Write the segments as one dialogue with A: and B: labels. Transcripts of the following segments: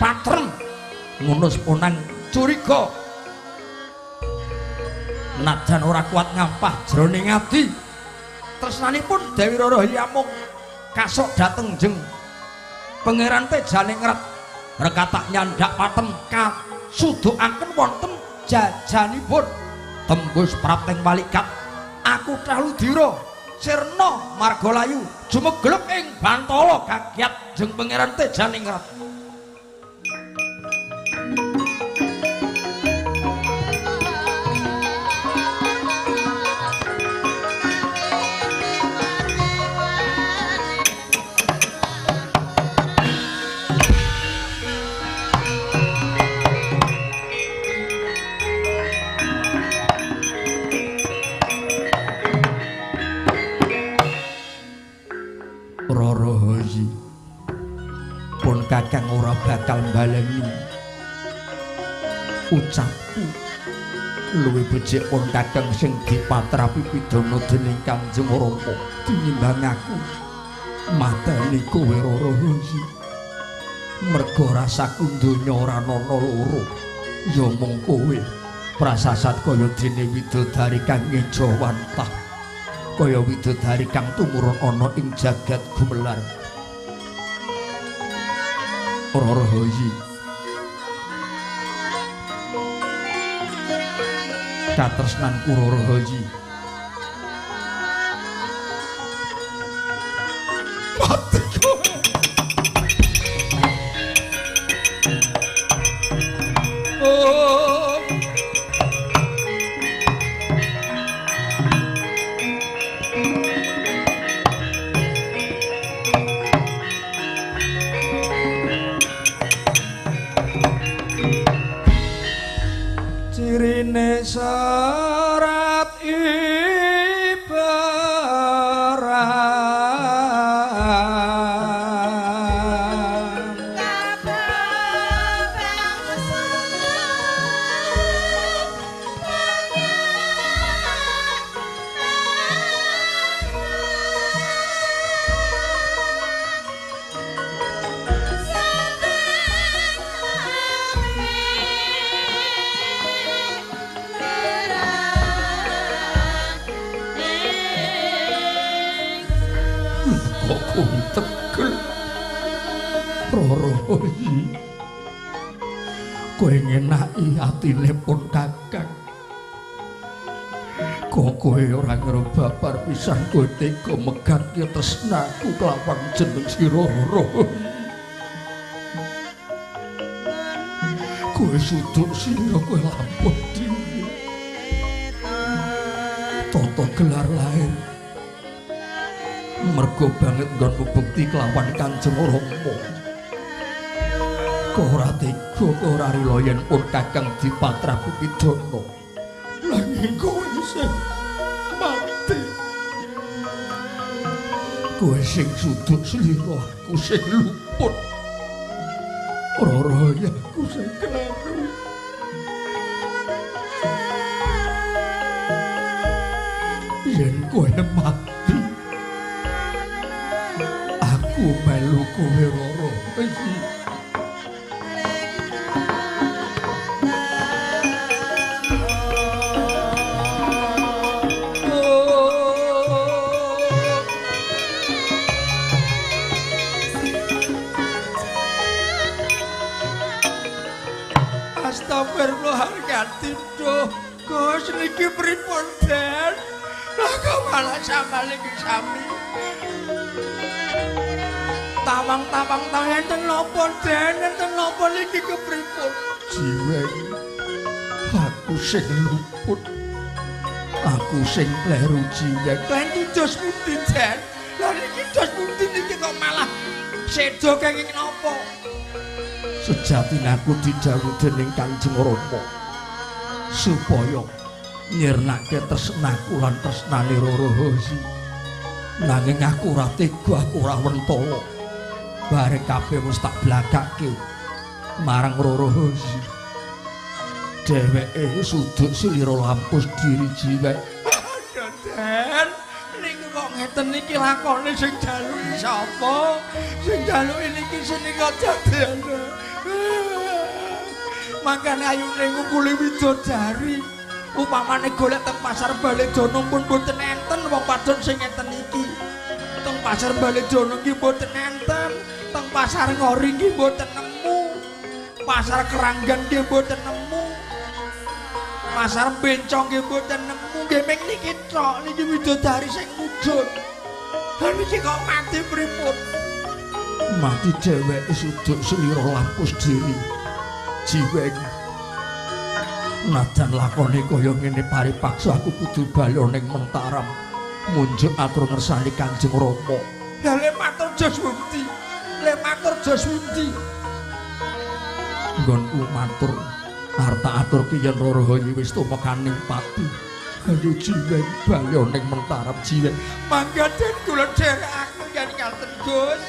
A: patrem ngunus ponang curiga najan ora kuat ngampah jroning ati tresnanipun Dewi Roro amung kasok dhateng jeng Pangeran Tejaningrat rekatak nyandak patem kasudukaken wonten jajanipun tembus prapteng walikat aku Traludira sirna margalayu jumegluk ing bantala kagiat jeng Pangeran Tejaningrat. Kakang ora bakal mbaleni ucapku luwih becik pun kakang sing dipatrapi pidana dening Kanjeng Rama tinimbang aku mateni kowe Roro Hoyi merga rasaku donya ora ana loro ya mung kowe prasasat kaya dene widodari kang ngejawantah kaya widodari kang tumurun ana ing jagat gumelar. Roro Hoyi katresnanku Roro Hoyi mati kowe. Oh. Cirine serat ibarat Roro kowe ngenaki atine pun kakang kok kowe ora ngrobabar pisan kowe tega megatke tresnaku kelawan jeneng sira Roro. Kowe suduk sira kowe lampun dhewe tata gelar lair mergo banget nggonmu bekti kelawan Kanjeng Rama. Kok ora tega, kok ora rila yen pun kakang dipatrapi pidana. Nanging kowe sing mati. Kowe sing suduk slira, aku sing luput. Roro aku sing kleru. Yen kowe mati, aku melu kowe Roro. Astagfirullahaladzim, duh, Gus niki pripun Den? Lah kok malah sama niki sami. Tawang-tawang tawang enten napa Den? Enten napa niki kepripun? Jiweng, aku sing luput. Aku sing kleru jiweng. Lah iki dos pundi Den? Lah niki dos pundi niki kok malah sedo kenging napa? Sejatine aku didhawuhi dening Kanjeng Rama supaya nyirnake tresnaku lan tresnane Roro Hoyi. Nanging aku ora tega, aku ora wentala. Bareng kabeh wis tak blakake marang Roro Hoyi. Dheweke suduk slira lampus diri jiwek. Aduh, Den, niku kok ngeten niki lakone sing jaluki sapa? Sing jaluki niki sing kok dadi. Mangkane ayune ngungkuli widodari. Upamane golek teng pasar Baledono pun mboten enten wong wadon sing ngeten iki. Teng pasar Baledono nggih mboten enten, teng pasar Ngori nggih mboten nemu. Pasar Keranggan nggih mboten nemu. Pasar Bencong nggih mboten nemu. Nggih ming niki tok, niki widodari sing mudhun. Lha niki kok mati pripun? Mati dheweke suduk slira lampus diri. Jiweng najan lakone kaya ngene paripaksa aku kudu bali ning Mentaram munjuk atur ngersani Kanjeng Rama. Lah le matur Jaswindi, le matur Jaswindi. Nggonku matur arta atur ki yen Rara Rahayu wis tumekaning pati. Ayo Jiweng bali ning Mentaram Jiweng. Mangga den kula dherekaken yen ngaten Gus.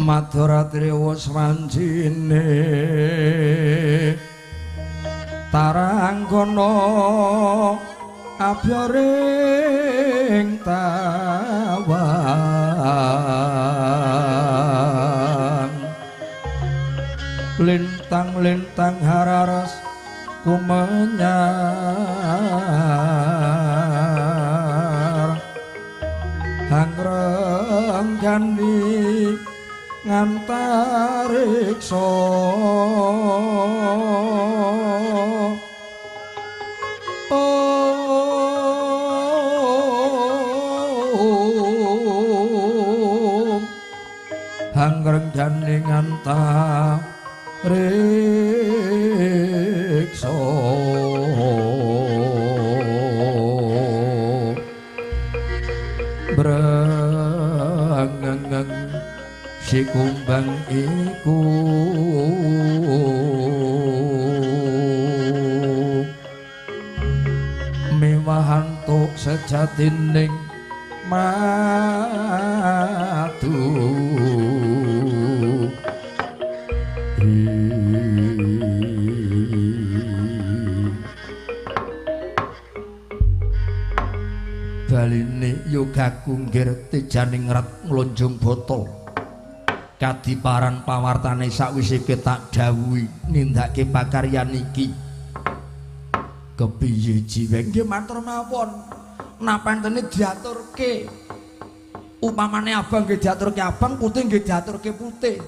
A: Madharatrewa swanjine taranggana abyaring tawang lintang-lintang hararas kumenyar hangrenggani ngantariksa om hangrenggani ngantariksa brengengeng si kumbang iku miwahan tuk sejatining madu. Baline yoga kunggir tejaning rat nglonjong botol kadiparan pawartane sakwise tak dawuhi nindakake pakaryan iki. Kepiye Jiweng? Nggih matur mawon. Napentene diaturke. Upamane abang nggih diaturke abang, putih nggih diaturke putih.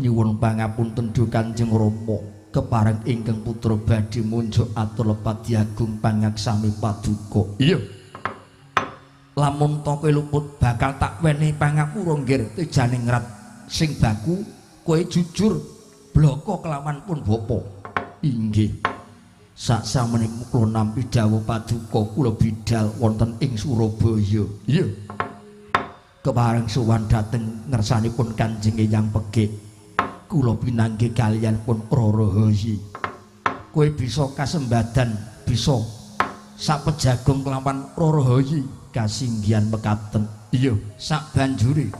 A: Nyuwun pangapunten duh Kanjeng Rama, kepareng ingkang putra badhe munjuk atur lepat diagung pangaksami paduka. Iya. Lamun to kowe luput bakal tak wenehi pangapura nggir Tejaningrat sing baku kowe jujur blaka kelawan pun bapa. Inggih. Sak samenika kula nampi dawuh paduka kula bidal wonten ing Surabaya. Iya. Kepareng sowan dhateng ngersanipun Kanjeng Eyang Pegek. Kula pinanggih kaliyan pun Rara Hayi. Kowe bisa kasembadan bisa sapejagung kelawan Rara Hayi kasinggihan mekaten. Iya, sak banjure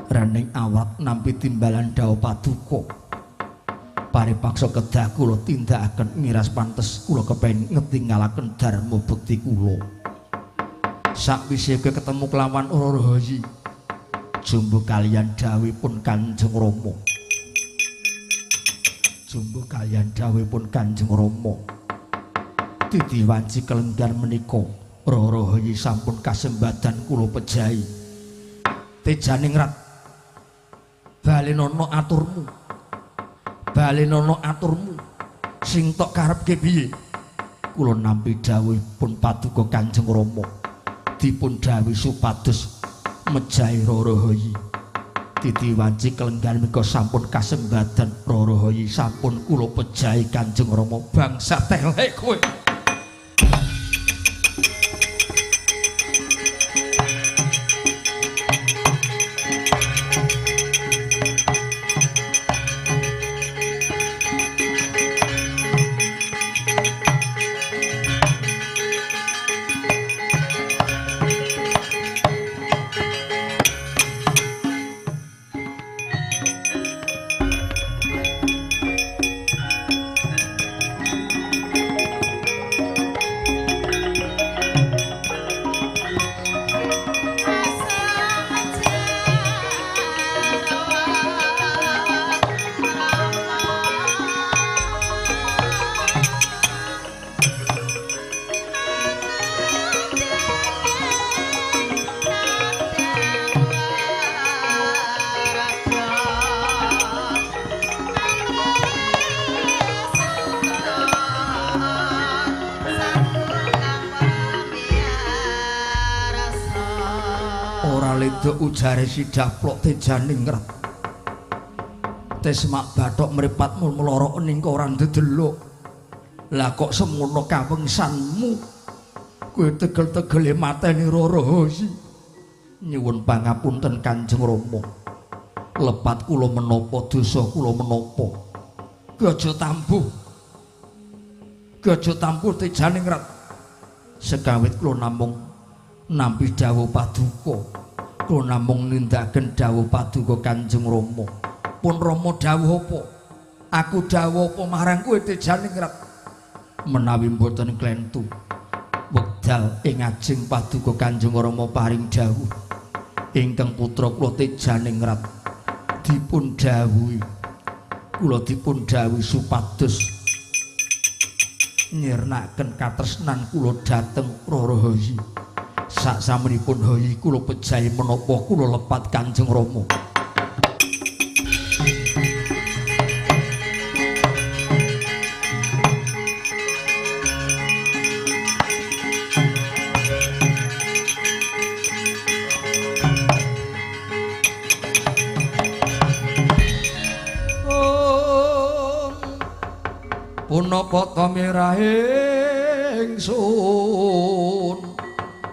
A: rening awrat nampi timbalan dawuh paduka. Paripaksa kedah kula tindakaken miras pantes kula kepengin ngetingalaken dharma bekti kula. Sakwise kowe ketemu kelawan Rara Hayi, jumbuh kaliyan dawuhipun Kanjeng Rama. Jumbuh kaliyan dawuhipun Kanjeng Rama. Titi wanci kelenggan menika Rara Hayi sampun kasembadan kula pejahi. Tejaningrat, balenono aturmu. Balenono aturmu. Sing tok karepke piye? Kula nampi dawuhipun paduka Kanjeng Rama. Dipun dawuhi supados mejahi Rara Hayi. Titi wanci kelenggan menika sampun kasembadan Rara Hayi sampun kula pejahi Kanjeng Rama. Bangsa telek kowe. Ujare sidaplok Tejaningrat. Tesmak bathok mripatmu mlorok ning ora ndedelok. Lah kok semono kawengsanmu? Kowe tegel-tegele mateni Rara Hayi. Nyuwun pangapunten Kanjeng Rama. Lepat kula menapa dosa kula menapa? Aja tambuh. Aja tambuh Tejaningrat. Sekawit kula namung nampi dawuh paduka. Kula namung nindakaken dawuh paduka Kanjeng Rama. Pun Rama dawuh apa? Aku dawuh apa marang kowe Tejaningrat? Menawi mboten klentu, wekdal ing ajeng paduka Kanjeng Rama paring dawuh ingkang putra kula Tejaningrat dipun dawuhi. Kula dipun dawuhi supados nyirnaken katresnan kula dhateng Rara Hayi. Sak samunipun Hayi kula pejahi menapa kula lepat Kanjeng Rama. Om punapa ta mirah ingsun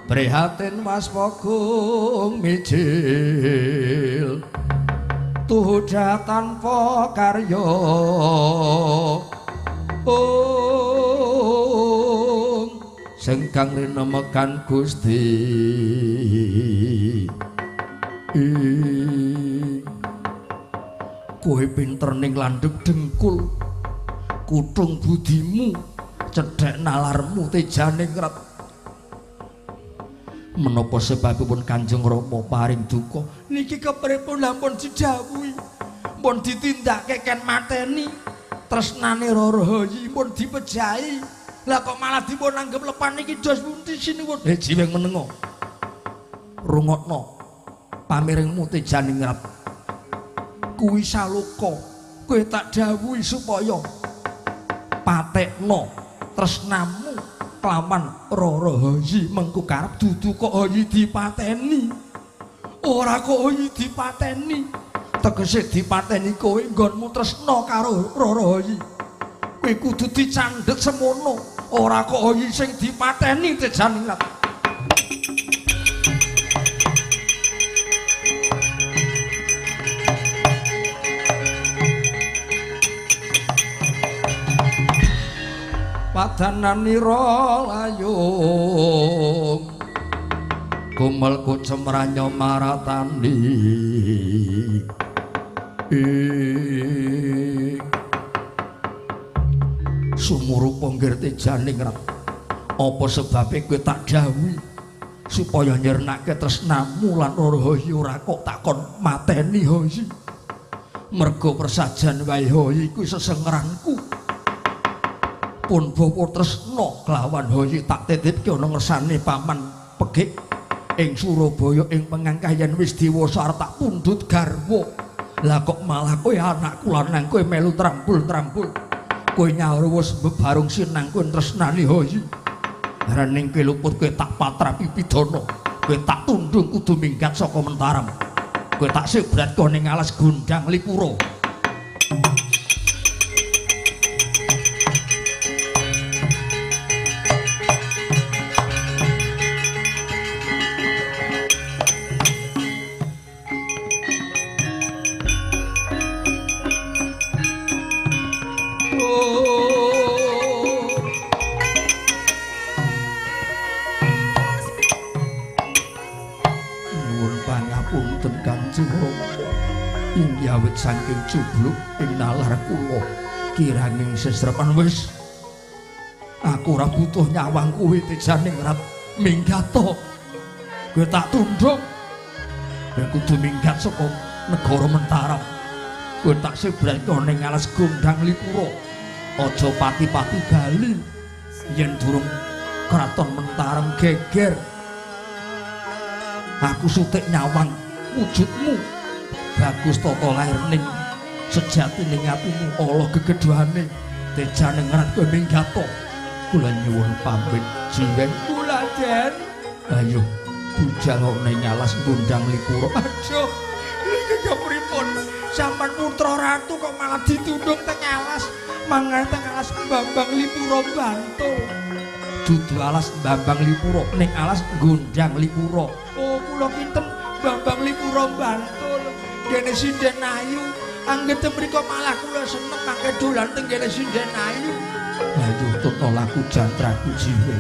A: prihatin waspagung mijil tuja tanpa karya. Om sengkang rinemekan Gusti. Kowe pinter ning landhep dengkul, kutung budimu cedhek nalarmu Tejaningrat. Menapa sebabipun Kanjeng Rama paring duka niki kepripun lampun didhawuhi, pun ditindakake ken mateni tresnane Rara Hayi, pun dipejahi Lah kok malah dipun anggep lepan niki jos pundi sinuwun? Jiweng menengo. Rungokno pamiringmu Tejaningrat. Kuwi saloka kowe tak dawuhi supaya patekno tresnamu kelawan Rara Hayi mengko karep dudu kok Hayi dipateni. Ora kok Hayi dipateni. Tegese dipateni kowe nggonmu tresna karo Rara Hayi. Kowe kudu dicandhet semono. Ora kok Hayi sing dipateni Tejaningrat. Padananira layung kumel kucemranyo maratani sumurupa nggir Tejaningrat. Apa sebabe kowe tak dawuhi supaya nyirnake tresnamu lan Rara Hayi ora kok takon mateni Hayi. Mergo persajan wae Hayi kuwi sesengranku. Pun bawa tresna kelawan Hayi tak titipke ana ngersane paman Pegik ing Surabaya ing pengangkayan wis dewasa arep tak pundhut garwa. Lah kok malah kowe anakku lanang kowe melu trampul-trampul. Kowe nyaur wis bebarung sinang kowe tresnani Hayi. Rening kowe luput kowe tak patrapi pidana. Kowe tak tundung kudu minggat saka Mentaram. Kowe tak sebrat ning alas Gondang Lipura. Saking cubluk ing nalar kula kiranging sesrepan wis aku ora butuh nyawang kuwi Tejaningrat. Minggato kowe tak tunduk, kowe kudu minggat saka negara Mentaram. Kowe tak sebrake ning alas Gondang Lipura. Aja pati-pati bali yen durung kraton Mentaram geger. Aku sutik nyawang wujudmu bagus tata lahir ning sejati ning atimu Allah gegedhane Tejaningrat kowe minggato. Kula nyuwun pamit jiwen kula Den. Ayo budal ning alas Gondang Lipura. Aduh iki kepripun sampean putra ratu kok malah ditundung teng alas mangane teng alas Bambang Lipura Bantul. Dudu alas Bambang Lipura ning alas Gondang Lipura. Oh kula kinten Bambang Lipura Bantul. Gene sinden ayu, anggete mriko malah kula seneng mangke dolan teng gene sinden ayu. Ayo toto laku jantraku jiwe.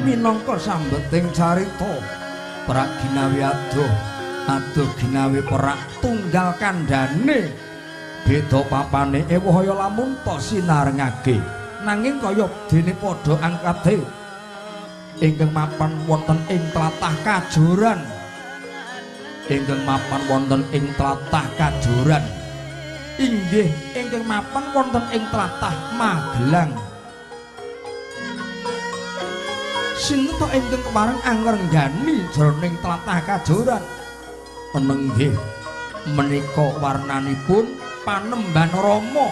A: Minangka sambeting carita perak ginawi adoh adoh ginawi perak tunggal kandhane beda papane ewahaya lamun ta sinarengake nanging kaya dene padha angkate ingkang mapan wonten ing tlatah Kajoran ingkang mapan wonten ing tlatah Kajoran inggih ingkang mapan wonten ing tlatah Magelang. Sinten to ingkang kepareng angrenggani jroning tlatah Kajoran? Penenggih menika warnanipun Panembahan Rama.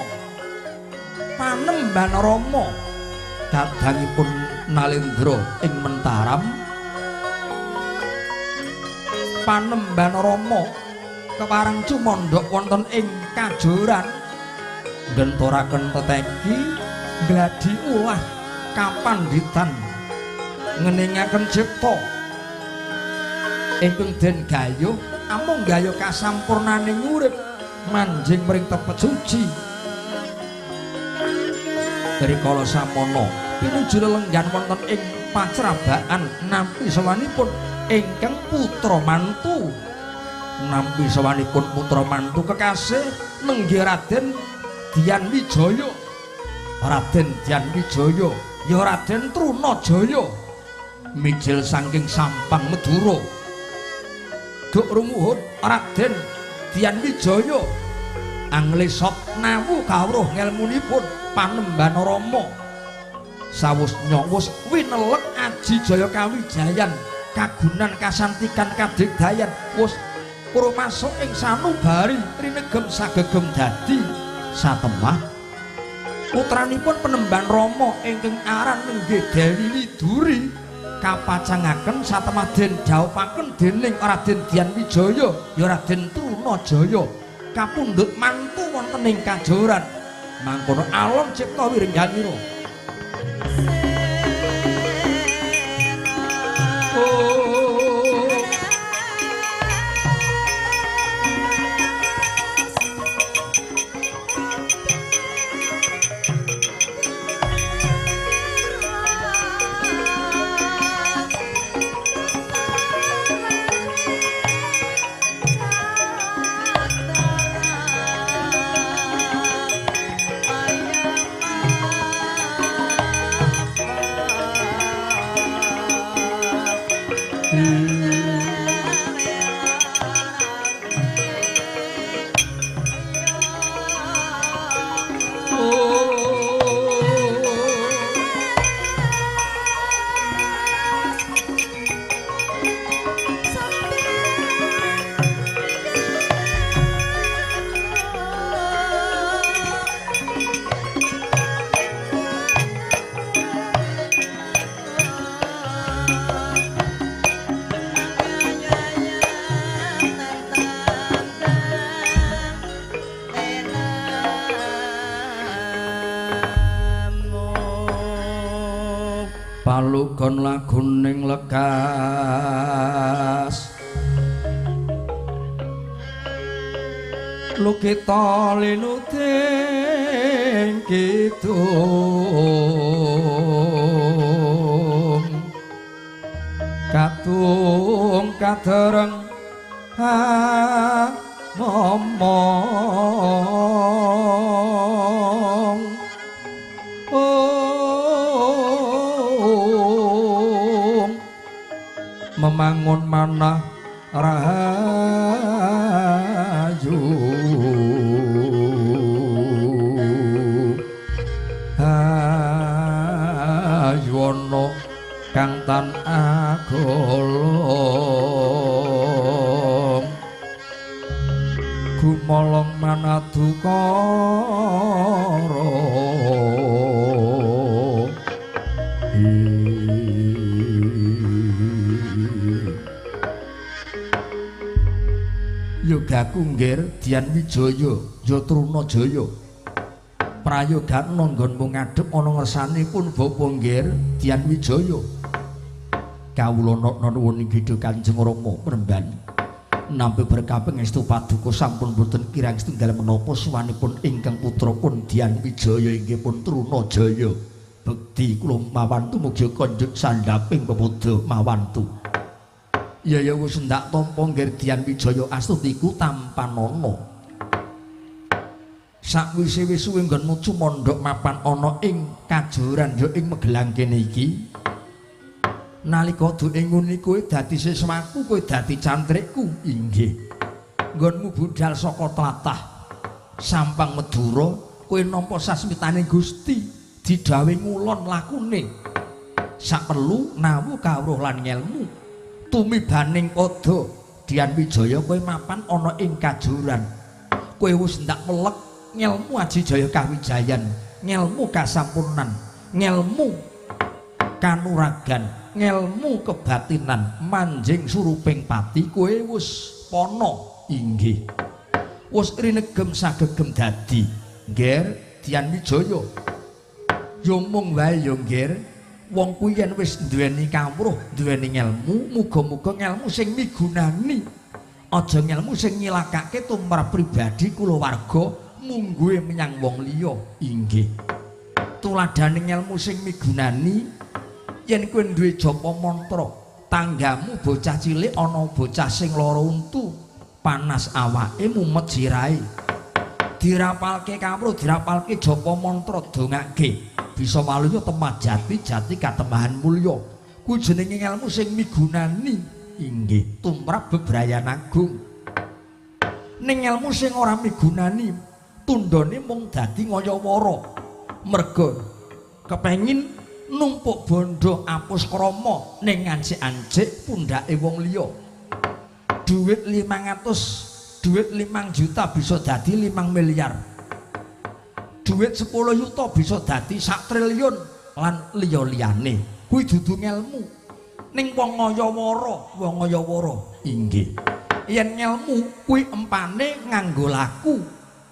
A: Panembahan Rama kadangipun Nalendra ing Mentaram. Panembahan Rama kepareng cumandhak wonten ing Kajoran nggentoraken teteki gladi ulah kapandhitan ngeningaken cipta ingkang den gayuh amung gayuh kasampurnaning urip manjing mring tepet suci. Rikala samono pinuju lelenggan wonten ing pacrabaan nampi sowanipun ingkang putra mantu Nampi sowanipun putra mantu kekasih nenggih Raden Dian Wijaya. Raden Dian Wijaya ya Raden Trunajaya mijil saking Sampang Madura. Duk rumuhun Raden Dian Wijaya anglesot nawu kawruh ngelmunipun Panembahan Rama. Sawus nyawus winelek aji jaya kawijayan kagunan kasantikan kadigdayan wus purmasuk ing sanubari rinegem sagegem dadi satemah. Putranipun Panembahan Rama ingkang aran nenggih Dewi Widuri kapacangaken satemah den dhawuhaken dening Raden Dian Wijaya ya Raden Trunajaya kapundhut mantu wonten ing Kajoran. Mangkono alon cipta wiringganira. Palugon laguning lekas lukita linuting kidung katung kadereng ngomong memangun manah rahayu hayuana kang tan agolong gumolong manadukara. Yogaku nggir Dian Wijaya ya Trunajaya prayogana nggonmu ngadhep ana ngersanipun bapa nggir Dian Wijaya. Kawula nuwun inggih Kanjeng Rama Premban nampi berkah pangestu paduka sampun boten kirang setunggal menapa suwanipun ingkang putra pun Dian Wijaya inggih pun Trunajaya. Bekti kula mawantu mugi konjuk sandhaping pepoda mawantu. Ya ya wis ndak tampa nggir Dian Wijaya astutiku tampanana. Sakwise wis suwe nggonmu cumandhak mapan ana ing Kajoran ya ing Magelang kene iki. Nalika duke ngene kowe dadi siswaku, kowe dadi cantrikku. Inggih. Nggonmu budhal saka tlatah Sampang Madura, kowe nampa sasmitane Gusti didhawuhi ngulon lakune. Saperlu nawu kawruh lan ngelmu. Tumibaning padha Dian Wijaya kowe mapan ana ing Kajoran. Kowe wis ndak melek ngelmu aji jaya kawijayan, ngelmu kasampurnan, ngelmu kanuragan, ngelmu kebatinan, manjing suruping pati kowe wis pana. Inggih. Wis rinegem sagegem dadi Ngger Dian Wijaya. Ya mung wae ya Ngger, wong kuwi yen wis duweni kawruh, duweni ngelmu, muga-muga ngelmu sing migunani. Aja ngelmu sing nyilakake tumrap pribadi kulawarga mungguhe menyang wong liya. Inggih. Tuladhane ngelmu sing migunani yen kowe duwe japa mantra, tanggamu bocah cilik ana bocah sing lara untu, Panas awake mumet sirahe. Dirapalke kawruh, dirapalke japa mantra dongake. Bisa waluya temah jati, jati katemahan mulya. Kuwi jenenge ngelmu sing migunani inggih tumrap bebrayan agung. Ning ngelmu sing ora migunani tundhone mung dadi ngayawara. Merga kepengin numpuk bondo apus krama ning ancik-ancik pundhake wong liya. Duit 500, duit 5 juta bisa dadi 5 miliar. Duit 10 yuta bisa dadi 1 triliun lan liya-liyane. Kuwi dudu ngelmu. Ning wong ngayawara, wong ngayawara inggih. Yen ngelmu kuwi empane nganggo laku,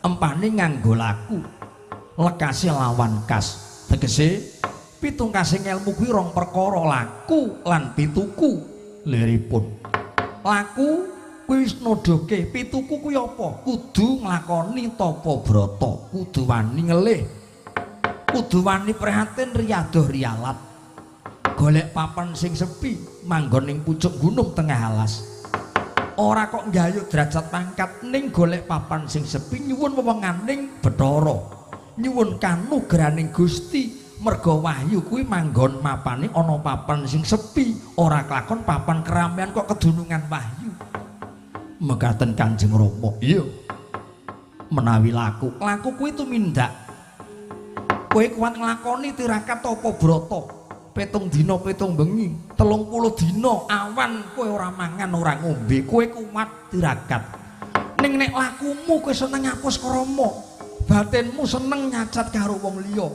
A: empane nganggo laku. Lekase lawan kas. Tegese pitungkase ngelmu kuwi rong perkara, laku lan pituku liripun. Laku kuwi wis nuduhke pituku kuwi apa? Kudu nglakoni tapa brata, kudu wani ngelih, kudu wani prihatin riyadoh riyalat, golek papan sing sepi, manggon ning pucuk gunung tengah alas. Ora kok nggayuh derajat pangkat, ning golek papan sing sepi nyuwun wewenganing Bathara, nyuwun kanugrahaning Gusti. Merga wahyu kuwi manggon mapane ana papan sing sepi, ora kelakon papan keramaian kok kedunungan wahyu. Mekaten Kanjeng Rama. Iya. Menawi laku, laku kuwi tumindak. Kowe kuat nglakoni tirakat tapa brata, 7 dina 7 bengi, 30 dina awan kowe ora mangan ora ngombe, kowe kuat tirakat. Ning nek lakumu kowe seneng ngapus krama, batinmu seneng nyacat karo wong liya.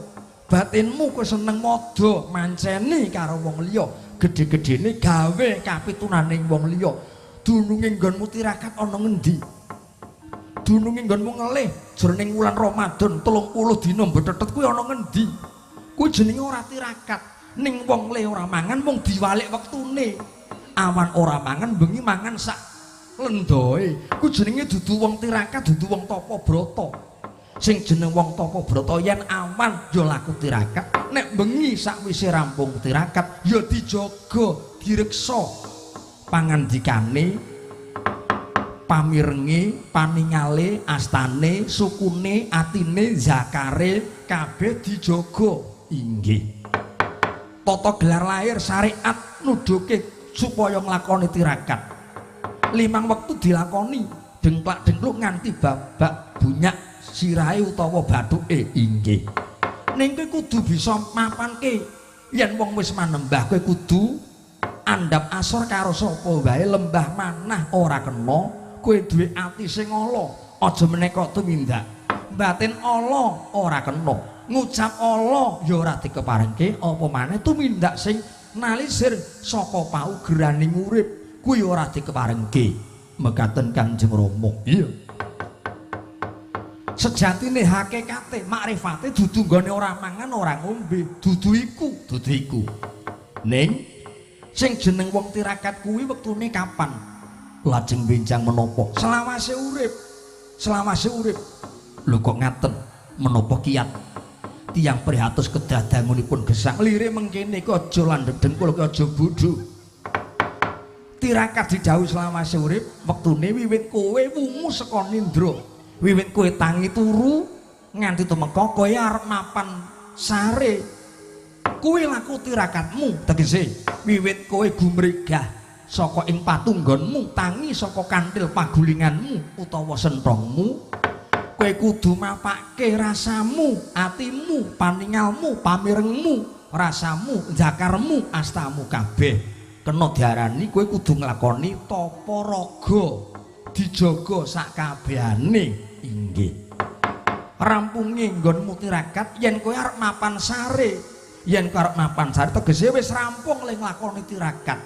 A: Batinmu kowe seneng madha manceni karo wong liya, gedhe-gedhene gawe kapitunaning wong liya. Dununge nggonmu tirakat ana ngendi? Dununge nggonmu ngelih jroning wulan Ramadan 30 dina mbethethet kuwi ana ngendi? Kuwi jenenge ora tirakat. Ning wong le ora mangan mung diwalik wektune. Awan ora mangan, bengi mangan sak lendoe. Kuwi jenenge dudu wong tirakat, dudu wong tapa brata. Sing jeneng wong tapa brata yen awan ya laku tirakat, nek bengi sakwise rampung tirakat ya dijaga, direksa pangandikane, pamirenge, paningale, astane, sukune, atine, zakare kabeh dijaga. Inggih. Tata gelar lahir syariat nuduhke supaya nglakoni tirakat. 5 wektu dilakoni, dengklak-dengkluk nganti babak bunyak sirahe utawa bathuke. Inggih. Ning kowe kudu bisa mapanke yen wong wis manembah kowe kudu andhap asor karo sapa wae, lembah manah ora kena, kowe duwe ati sing ala, aja meneh kok tumindak. Batin ala ora kena, ngucap ala ya ora dikeparengke, apa maneh tumindak sing nalisir saka paugeraning urip kuwi ora dikeparengke. Mekaten Kanjeng Rama. Iya. Sejatine hakikate makrifate dudu nggone ora mangan ora ngombe, dudu iku, dudu iku. Ning sing jeneng wong tirakat kuwi wektune kapan? Lajeng benjang menapa? Selawase urip. Selawase urip. Lho kok ngaten? Menapa kiat? Tiyang prihatos kedah dangunipun gesang. Lire mengkene iki aja landhep dengkul, ki aja bodho. Tirakat didhawuhi selawase urip, wektune wiwit kowe wungu saka nindra. Wiwit kowe tangi turu nganti tumeka kowe arep mapan sare. Kuwi laku tirakatmu, tegese wiwit kowe gumregah saka ing patunggonmu, tangi saka kantil pagulinganmu utawa senthongmu, kowe kudu mapake rasamu, atimu, paningalmu, pamirengmu, rasamu, zakarmu, astamu kabeh. Kena diarani kowe kudu nglakoni tapa raga, dijaga sak kabehane. Inggih. Rampunge nggonmu tirakat yen kowe arep mapan sare. Yen kowe arep mapan sare tegese wis rampung le nglakoni tirakat.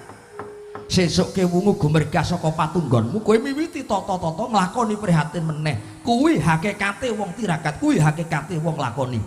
A: Sesuke wungu gumregah saka patunggonmu kowe miwiti tata-tata nglakoni prihatin meneh. Kuwi hakikate wong tirakat, kuwi hakikate wong lakoni.